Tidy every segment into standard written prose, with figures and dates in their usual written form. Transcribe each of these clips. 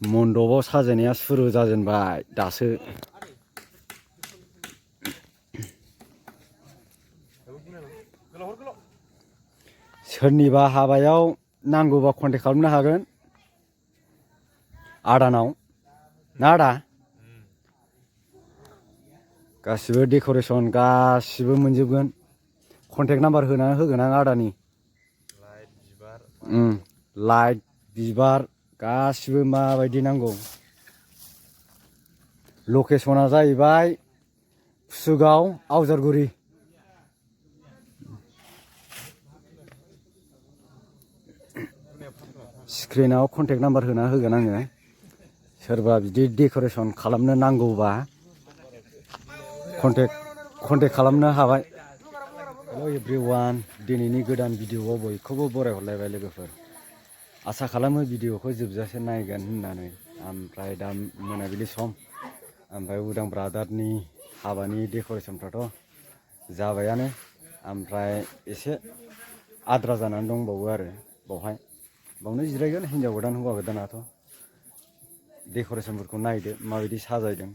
मन्दपाव साजायनाया सुरु जाजेनबाय दासो। सोरनिबा हाबायाव नांगौबा कन्टेक्ट खालामनो हागोन आदानाव ना आदा? गासिबो डेक'रेसन गासिबो मोनजोबगोन। कन्टेक्ट नाम्बार होनानै होगोन आं आदानि। लाइट बिबार गासिबो माबायदि नांगौ। लकेसना जाहैबाय कुसुगाव आवजारगुरि। स्क्रिनाव कन्टेक्ट नाम्बार होना होगोन आङो। सोरबा बिदि डेक'रेसन खालामनो नांगौबा कन्टेक्ट खालामनो हाबाय। हेल' एभ्रिवान, दिनैनि गोदान भिडिअ'आव बयखौबो बरायहरलायबाय लोगोफोर। आसा खालामो भिडिअ'खौ जोबजासे नायगोन होननानै। ओमफ्राय दा मोनाबिलि सम, ओमफ्राय उदां ब्रादारनि हाबानि डेक'रेसनफ्राथ' जाबायानो। ओमफ्राय एसे आद्रा जानानै दंबावो आरो बावनो जिरायगोन हिन्जाव गोदान हौवा गोदानाथ'। डेक'रेसनफोरखौ नायदो माबायदि साजायदों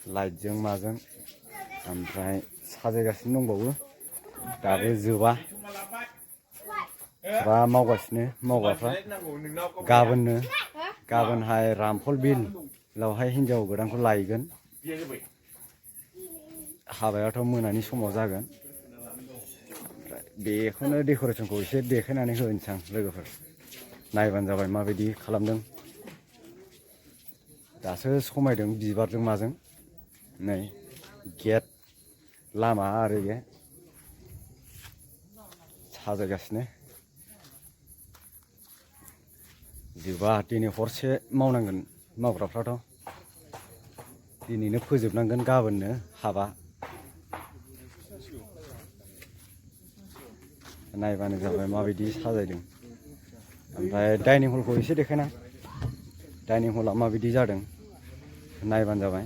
लाइटजों माजों। ओमफ्राय साजायगासिनो दंबावो, दाबो जोबा। फुरा मावगासिनो मावग्राफ्रा। गाबोनहाय रामफल बिलआवहाय हिन्जाव गोदानखौ लायगोन। हाबायाथ' मोनानि समाव जागोन। बेखौनो डेक'रेसनखौ एसे देखायनानै होनोसै आं लोगोफोर। नायबानो जाबाय माबायदि खालामदों। दासो समायदों बिबारजों माजों। नै गेट, लामा आरो बे साजायगासिनो। जोबा, दिनै हरसे मावनांगोन मावग्राफ्राथ'। दिनैनो फोजोबनांगोन, गाबोननो हाबा। नायबानो जाबाय माबायदि साजायदों। ओमफ्राय डाइनिं हलखौ एसे देखायना। डाइनिं हला माबायदि जादों नायबानो जाबाय।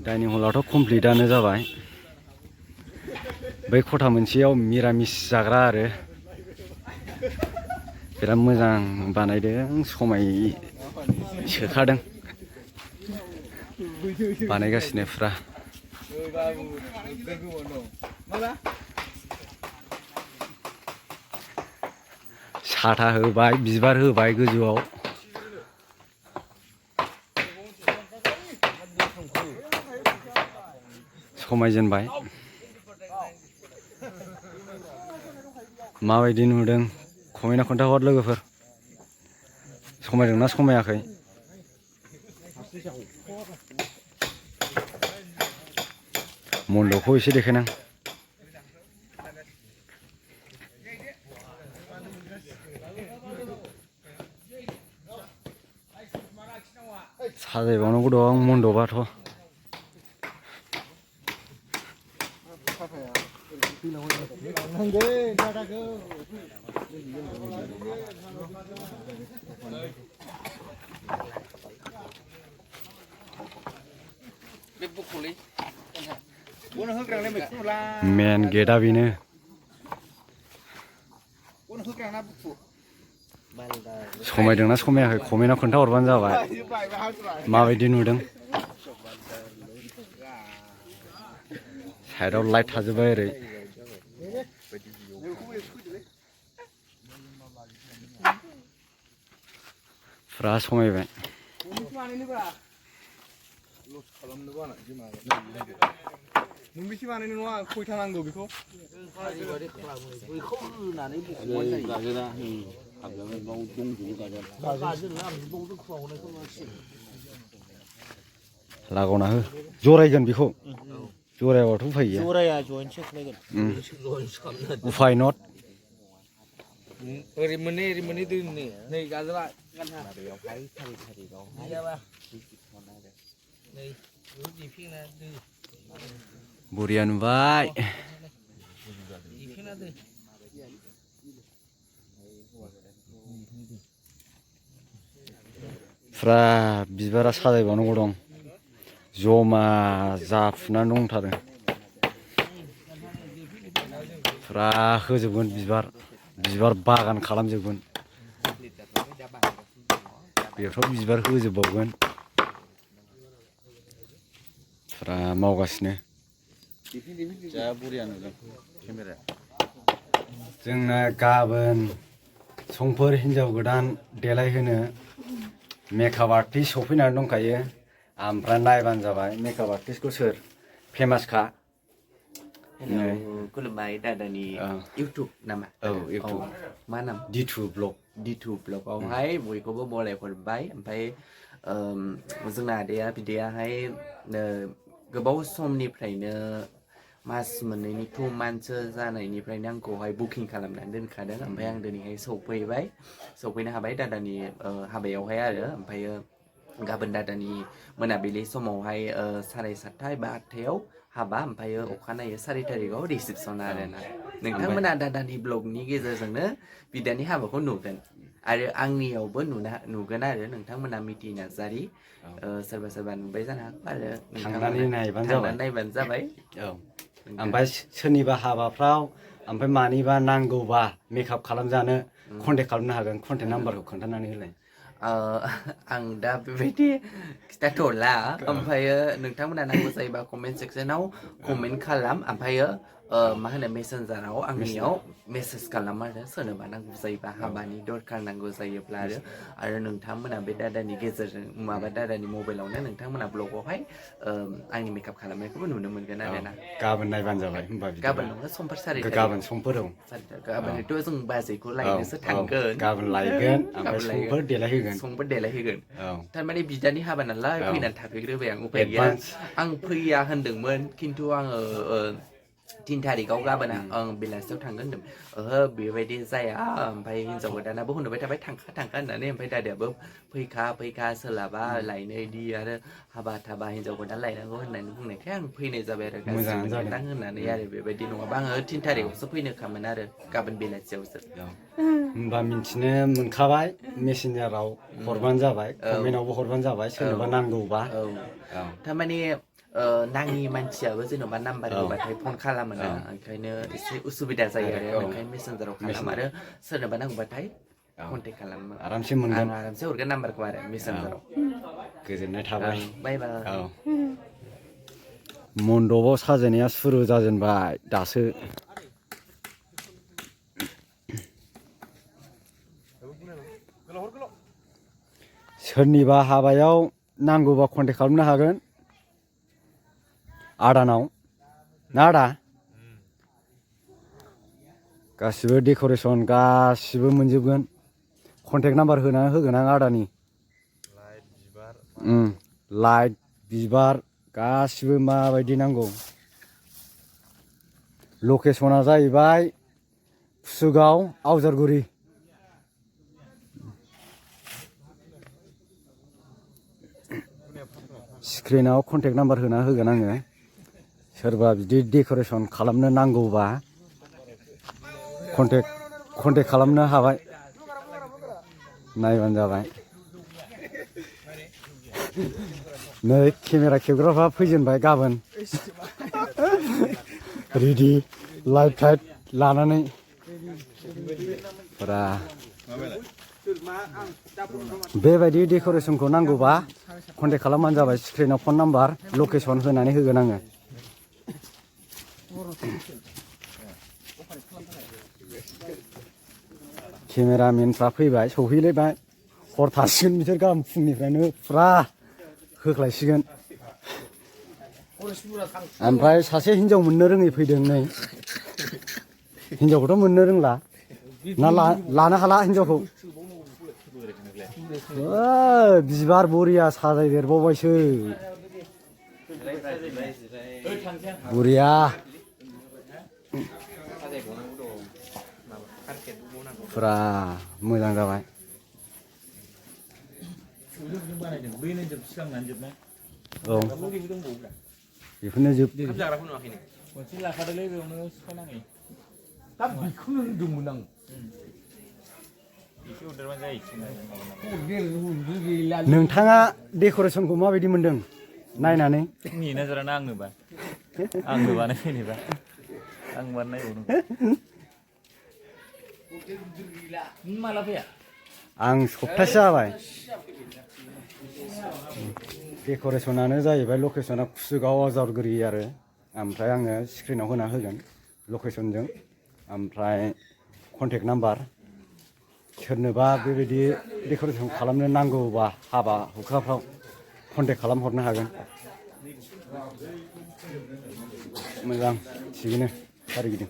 डाइनिं हलाथ' कमप्लिटआनो जाबाय। बै खथा मोनसेयाव मिरामिस जाग्रा आरो। बिराद मोजां बानायदों, समाय सोखादों। बानायगासिनो फुरा। साथा होबाय, बिबार होबाय गोजौआव। समायजेनबाय। माबायदि नुदों कमेन्टआव खोन्थाहर लोगोफोर। समायदोंना समायाखै? मन्दपखौ एसे देखायनां। साजायबावनांगौ दं मन्दपआथ'। मेन गेटआ बेनो। समायदोंना समायाखै कमेन्टआव खोन्थाहरबानो जाबाय माबायदि नुदों। साइडआव लाइट थाजोब्बाय ओरै। फुरा समायबाय। मोनबेसे बानायनो नङा, खयथा नांगौ बेखौ? लागावना हो, जरायगोन बेखौ। जरायाबाथ' उफाय गैया। जराया जयेन्टसो खालायगोन। उफाय नट। ओरै मोननै दोननो नै गाजोला बेयावहाय फारि फारि बावहाय नै दिफिना दो। बरिया नुबाय। दिफिना दो। फुरा बिबारा साजायबावनांगौ दं। जमा जाफुनानै दंथारो। फुरा होजोबगोन बिबार बागान खालामजोबगोन। बेफ्राव बिबार होजोबबावगोन फुरा मावगासिनो जा बरिया नुदों केमेराया जोंना गाबोन समफोर हिन्जाव गोदान देलायहोनो मेकआप आर्टिस्ट सफैनानै दंखायो ओमफ्राय नायबानो जाबाय मेकआप आर्टिस्टखौ सोर फेमासखा Hello, खुलुमबाय दादानि इउटुब नामा? औ इउटुब मा नाम? D2 ब्लग D2 ब्लगावहाय बयखौबो बरायहरबाय ओमफ्राय जोंना आदाया बिदायाहाय गोबाव समनिफ्रायनो मास मोननैनि 2 मान्थसो जानायनिफ्रायनो आंखौहाय बुकिं खालामनानै दोनखादों ओमफ्राय आं दिनैहाय सौफैनो हाबाय दादानि हाबायावहाय आरो ओमफ्रायो गाबोन दादानि मोनाबिलि समावहाय 7:30 एबा 8:00 हाबा ओमफ्रायो अखानायै 4 थारिखआव रिसेपसन आरोना नोंथांमोना दादानि ब्लगनि गेजेरजोंनो बिदानि हाबाखौ नुगोन आरो आंनियावबो नुगोन आरो नोंथांमोना मिथि नार्जारि सोरबा सोरबा नुबाय जानो हागौ आरो थांनानै नायबानो जाबाय औ ओमफ्राय सोरनिबा हाबाफ्राव ओमफ्राय मानिबा नांगौबा मेकआप खालामजानो कन्टेक्ट खालामनो हागोन कन्टेक्ट नाम्बारखौ खोन्थानानै होलाय आं दा बेबायदि खिथाथ'ला ओमफ्रायो नोंथांमोना नांगौ जायोबा कमेन्ट सेक्सनाव कमेन्ट खालाम ओमफ्रायो मा होनो मेसेन्जाराव आंनियाव मेसेज खालाम आरो सोरनोबा नांगौ जायोबा हाबानि दरखार नांगौ जायोब्ला आरो नोंथांमोना बे दादानि गेजेरजों माबा दादानि मबाइलावनो नोंथांमोना ब्लगावहाय आंनि मेकआप खालामनायखौबो नुनो मोनगोन आरोना गाबोन नायबानो जाबाय होमबा गाबोन नङा समफोर 4 थारिख गाबोन समफोर औ गाबोनथ' जों बाजैखौ लायनोसो थांगोन गाबोन लायगोन ओमफ्राय समफोर देलायहोगोन समफोर देलायहोगोन थारमाने बिदानि हाबा नालाय फैनानै थाफैग्रोबाय आं उपाय गैया आं फैया होनदोंमोन खिन्थु आङो 3 थारिखआव गाबोन आं बेलासियाव थांगोन होनदों ओहो बेबायदि जाया ओमफ्राय हिन्जाव गोदानाबो होनबाय थाबाय थांखा होननानै ओमफ्राय दादायाबो फैखा सोलाबा लायनो इदि आरो हाबा थाबा हिन्जाव गोदान लायनांगौ होननानै बुंनायखाय आं फैनाय जाबाय आरो गासिबो नेदां होननानै आरो बेबायदि नङाबा आङो 3 थारिखआवसो फैनोखामोन आरो गाबोन बेलासियावसो होमबा मिन्थिनो मोनखाबाय मेसेन्जाराव हरबानो जाबाय कमेन्टआवबो हरबानो जाबाय सोरनोबा नांगौबा थारमाने नाङि मानसियाबो जेन'बा नाम्बार होबाथाय फन खालामोना ओंखायनो एसे उसुबिदा जायो आरो ओंखायनो मेसेन्जाराव खालाम आरो सोरनोबा नांगौबाथाय कन्टेक्ट खालाम आरामसे मोनगोन आं आरामसे हरगोन नाम्बारखौ आरो मेसेन्जाराव गोजोननाय थाबाय बाय बाय मन्दपआव साजायनाया सुरु जाजेनबाय दासो सोरनिबा हाबायाव नांगौबा कन्टेक्ट खालामनो हागोन आदानाव ना आदा गासिबो डेक'रेसन गासिबो मोनजोबगोन कन्टेक्ट नाम्बार होनानै होगोन आं आदानि लाइट बिबार गासिबो माबायदि नांगौ लकेसना जाहैबाय फुसुगाव आवजारगुरि स्क्रिनाव कन्टेक्ट नाम्बार होना होगोन आङो सोरबा बिदि डेक'रेसन खालामनो नांगौबा कन्टेक्ट खालामनो हाबाय नायबानो जाबाय नै केमेरा खेबग्राफ्रा फैजेनबाय गाबोन रेडि लाइट टाइट लानानै फुरा बेबायदि डेक'रेसनखौ नांगौबा कन्टेक्ट खालामबानो जाबाय स्क्रिनाव फन नाम्बार लकेसन होनानै होगोन आङो केमेरामेनफ्रा फैबाय सौफैलायबाय हर थासिगोन बिसोर गाबोन फुंनिफ्रायनो फुरा होख्लायसिगोन ओमफ्राय सासे हिन्जाव मोननो रोङै फैदों नै हिन्जावखौथ' मोननो रोंला ना लानो हाला हिन्जावखौ बिबार बरिया साजायदेरबावबायसो बरिया फुरा मोजां जाबाय औ बेफोरनो जोब नोंथाङा डेक'रेसनखौ माबायदि मोनदों नायनानै नेना जाराना आंनोबा बानायफैनोबा आं बानायबावनो माला फैया आं सप्तासे जाबाय डेक'रेसनानो जाहैबाय लकेसना कुसुगाव अजारगुरि आरो ओमफ्राय आङो स्क्रिनाव होना होगोन लकेसनजों ओमफ्राय कन्टेक्ट नाम्बार सोरनोबा बेबायदि डेक'रेसन खालामनो नांगौबा हाबा हुखाफ्राव कन्टेक्ट खालामहरनो हागोन मोजां थिगैनो सोरगिदिं